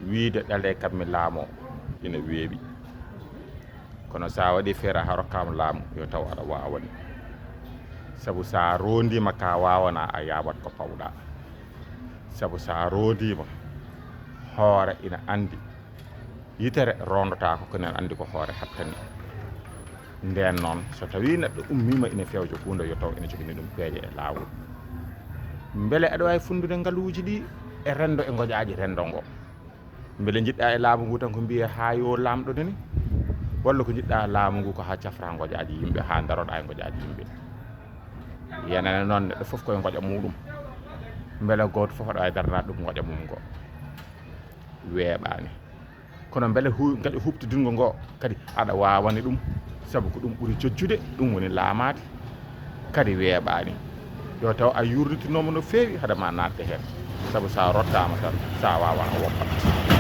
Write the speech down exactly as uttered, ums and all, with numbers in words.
Wiide ɗale kam mi laamoo ina weeɓi. Kono so a waɗii feere, a rokkaama laamu, yo taw aɗa waawani. Sabu so a roondiima ka waawanaa, a yaawat ko pawɗaa. Sabu so a roondiima, hoore ina anndi yitere roondotaako, kono ina anndi ko hoore hattani. Ndeen noon, so tawii neɗɗo ummiima ina fewja huunde, yo taw ina jogini ɗum peeje e laawol. Mbele aɗa waawi fuɗndude ngaluuji ɗi e renndo, e ngoƴaaji renndo ngo? Mbele njiɗɗaa e laamu ngu tan ko mbiyee haa yo laamɗo nani? Walla ko njiɗɗaa laamu ngu ko haa cafraa ngoƴaaji yimɓe, haa ndaroɗaa e ngoƴaaji yimɓe? Yenana noon, neɗɗo fof koye ngoƴa muuɗum. Mbele gooto fof aɗa waawi daranaade ɗum ngoƴa mum ngo? Weeɓaani. Kono mbele hu-, ngaɗa huɓtidingo ngo kadi aɗa waawani ɗum, sabu ko ɗum ɓuri jojjude, ɗum woni laamaade, kadi weeɓaani. Yo taw a yuurnitinooma no feewi hade ma naatde heen, sabu so a rottaama tan, so a waawaa a woppat.